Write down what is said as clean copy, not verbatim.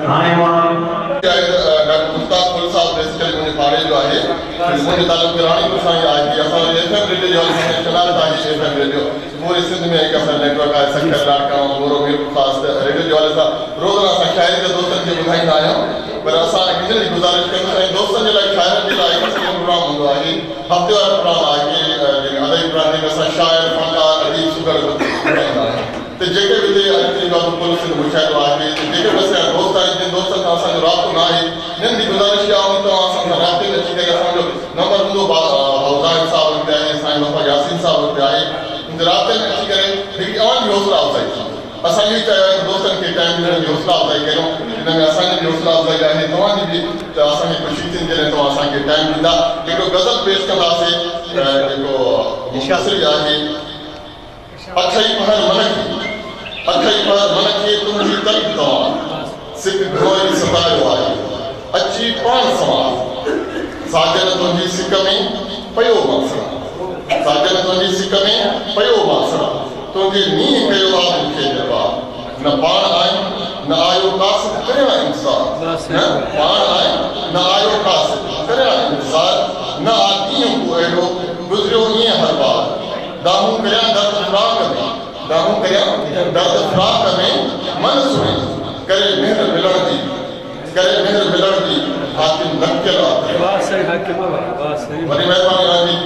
هاڻي مان. ڊاڪٽر مشتاق ڦل صاحب بيسيڪلي منهنجي پاڙي جو آهي منهنجو تعلق راڻيپور سان ئي آهي اسان وري ايف ايم ريڊيو جو اسان کي شناخت آهي ايف ايم ريڊيو پوري سنڌ ۾ هڪ اسان جو نيٽ ورڪ آهي سکر لاڙڪاڻو مورو ميرپورخاص ته ريڊيو جي حوالي سان روزانه اسان شاعري ته دوستن کي ٻڌائيندا آهيون پر اسان هينئر گذارش ڪندس ۽ دوستن جي لاء شاعرن جي لاء هڪ سڄو پروگرام هوندو آهي هفتي وارو پروگرام آهي جنهن ۾ ادبي پروگرام جنهن ۾ اسان شاعر فنڪار اديب سگهڙ گهرائيندا آهيون ته جيڪي به هتي اڄ جيڪو آهي ڪل سنڌ مشاعرو آهي ته جيڪي به اسان جا دوست آهن جن دوستن سان اسان جو رابطو نه آهي انهن جي گذارش اها هوندي توهان اسان سان رابطي ۾ اچي ڪري اسان جو نمبر هوندو ڀائو زاهد صاحب وٽ به آهي سائين وفا ياسين صاحب وٽ به آهي ان تي رابطي ۾ اچي ڪري هڪڙي اوهان جي حوصلا افزائي ٿيندي اسان اهو ئي چاهيو آهي ته دوستن کي ٽائيم ڏيڻ جي حوصلا افزائي ڪريون ان ۾ اسان جي به حوصلا افزائي آهي توهان جي به ته اسان کي خوشي ٿيندي جڏهن توهان اسان کي ٽائيم ڏيندا هڪڙو غزل پيش ڪنداسي جيڪو مختصر ئي آهي. اٺئي پهر من کي، اٺئي پهر من کي تنهنجي طلب توان، سڪ گهڻو ئي ستايو آهي، اچي پاڻ سنوار. ساجن تنهنجي سڪ ۾ پيو مان سڙان، ساجن تنهنجي سڪ ۾ پيو مان سڙان، تنهنجي نينهن ڪيو آ مون کي نروار. نه پاڻ آئين نه آيو قاصد ڪريان انتظار، نه پاڻ آئين نه آيو قاصد ڪريان انتظار، نه آ ڏينهن ڪو اهڙو گذريو ائين هر بار. دانهون ڪريان درد فراق ۾، دانهون ڪريان درد فراق ۾، من سڻي ڪري مهر ملڻ جي، ڪري مهر ملڻ جي، حاڪم لڪيل آ. واه سائين حاڪم واه واه سائين. وڏي مهرباني اوهان جي.